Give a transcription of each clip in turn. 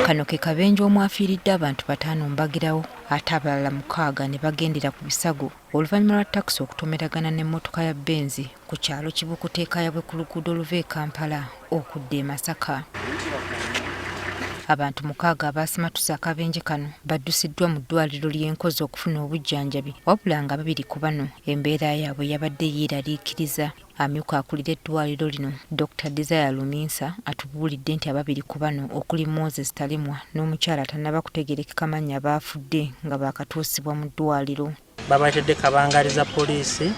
Kano ke kabenje omwafiiridde abantu bataano mbagirawo ate abalala mukaaga ne bagendera ku bisago oluvannyuma lwa takisi okutomeragana n'emmotoka ya Benz ku kyalo Kibukuta e Kayabwe ku luguudo oluva e Kampala okudda e Masaka. Abantu mukaaga abaasimatuse akabenje kano baddusiddwa mu ddwaaliro ly'e Nkozi okufuna obujjanjabi wabula nga babiri ku bano embeera yaabwe yabadde yeeraliikiriza. Amyuka akulira eddwaaliro lino, Dokita Desire Luminsa atubuulidde nti ababiri ku bano okuli Moses Talemwa n'omukyala atannaba kutegeerekeka mannya baafudde nga baakatuusibwa mu ddwaaliro. Babaleetedde kabangali za poliisi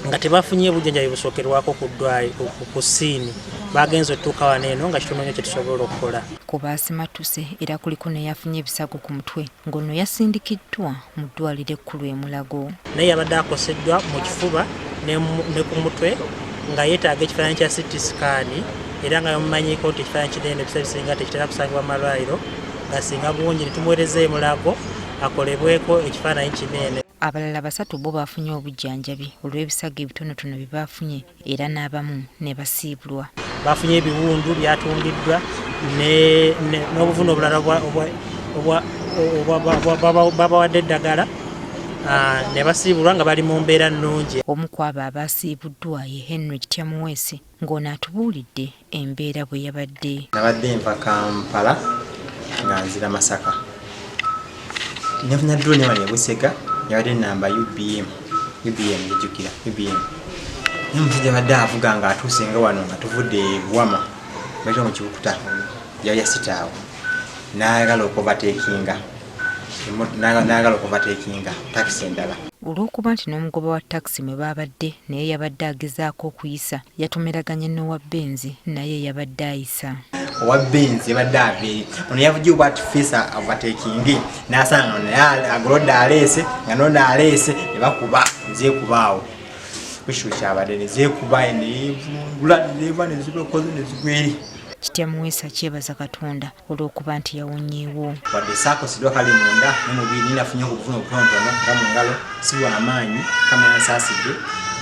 nga tebafunye bujjanjabi busookerwako ku ddwaliro ku siini. Bagenze otuuka wano eno nga kitono nnyo kye tusobola okukola. Ku baasimattuse era kuliko n'eyafunye ebisago ku mutwe ng'ono yasindikiddwa mu ddwaliro ekkulu e Mulago. Naye yabadde akoseddwa mu kifuba ne ku mutwe nga yeetaaga ekifaananyi kya CT scan era nga bamumanyiiko nti ekifaananyi kinene ebiseera ebisinga tekitera kusangibwa mu malwaliro gasinga bungi ne tumuweereza e Mulago akolebweko ekifaananyi kinene. Abalala basatu bo baafunye obujjanjabi olw'ebisago ebitonotono bye baafunye era n'abamu ne basiibulwa. Baafunye ebiwundu byatungiddwa n'obuvune obulala babawadde eddagala ne basiibulwa nga bali mu mbeera nnungi. Omu ku abo abaasiibuddwa ye Henry Kitya Muweesi ng'ono atubuulidde embeera bwe yabadde. Nabadde nva Kampala nga nzira Masaka. Nafuna drone wano e Busega yabadde namba UBM UBM njijukira UBM. Naye omusajja abadde avuga ng'atuuse nga wano nga tuvudde e Buwama bayita mu Kibukuta yali yasita awo n'ayagala okuovertakinga n'ayagala okuovertakinga takisi endala. Olw'okuba nti n'omugoba wa takisi mwe baabadde naye yabadde agezaako okuyisa, yatomeraganye n'owa Benz naye eyabadde ayisa. Owa Benz yabadde ava eri ono yavugye bwati face overtaking n'asanga ono naye agolodde aleese nga n'ono aleese ne bakuba zeekubaawo bwekityo kyabadde ne zeekuba ne vungula ne zeeva ne zibakoze ne zigwa eri. Kitya Muweesa kyebaza Katonda olw'okuba nti yawonyeewo. Wadde saakosiddwa kale munda ne mubiri nafunye okuvuna obutonotono nga mu ngalo si bw'amaanyi kama yansaasidde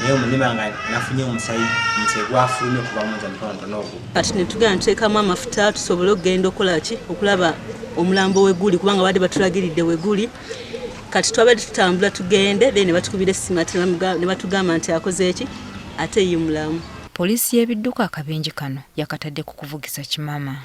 naye omunima nga nafunye omusayi omusayi gwafulumye okuva mu nze mutonotono ogwo. Kati ne tugenda tuteekamu amafuta tusobole okugenda okukola ki okulaba omulambo we guli kubanga badde batulagiridde we guli. Kati twabadde tutambula tugende then ne batukubira essimu ate ne batugamba nti akoze eki ate ye mulamu. Poliisi y'ebidduka akabenje kano yakatadde ku kuvugisa kimama.